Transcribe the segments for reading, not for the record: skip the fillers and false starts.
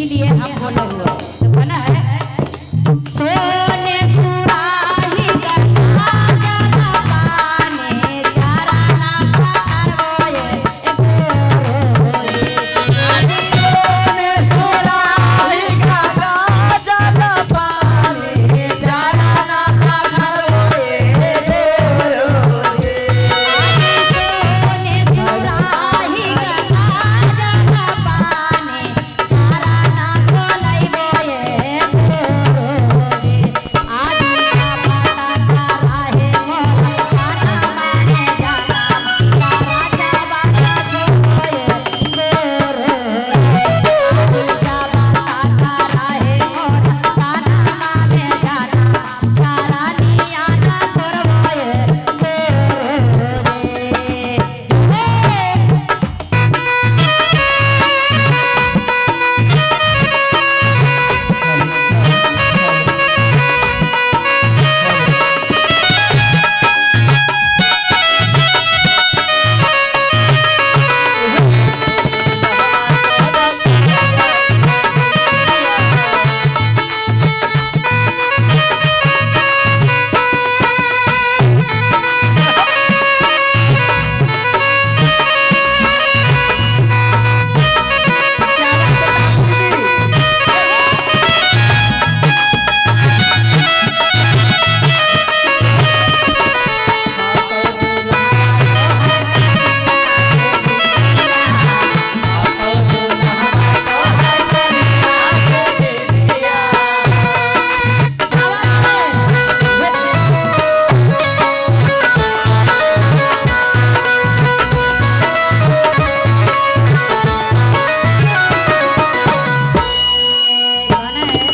इसीलिए हम बोले हुए तो बना है सोने सुराही गंगा जल पानी चरना पखरबोए गुरुजी। सोने सुराही गंगा जल पानी चरना पखरबोए गुरुजी। सोने सुराही गंगा जल पानी चरना खोलैबोए गुरुजी। आदि का पता राहे मोरा खाना माने जाना तारा जवाना छोड़ोए गुरुजी। आदि का पता राहे मोरा खाना माने जाना तारा निया ना छोड़ोए गुरुजी।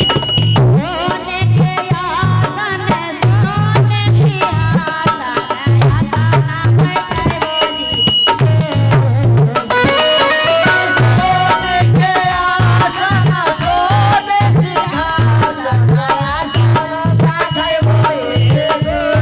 सोने के आसन सोने सिंहासन आसना बैठबोजी सोने के आसन सोने सिंहासन आसन पखरबोए गुरुजी।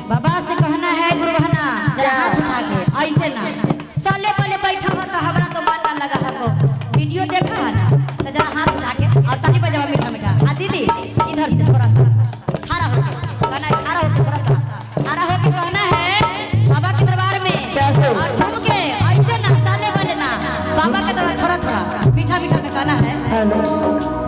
बाबा से कहना है गुरु बहना जरा हाथ उठा के ऐसे ना साले पहले बैठा हो तो हमरा तो मन ना लगा हको वीडियो देखा है ना तो जरा हाथ उठा के और ताली बजाओ मीठा मीठा। आ दीदी इधर से थोड़ा सा खड़ा होके कहना है, खड़ा होके थोड़ा सा खड़ा होके कहना है बाबा के दरबार में और झूम के ऐसे ना साले वाले ना बाबा के दरबार थोड़ा थोड़ा मीठा मीठा में कहना है। हेलो।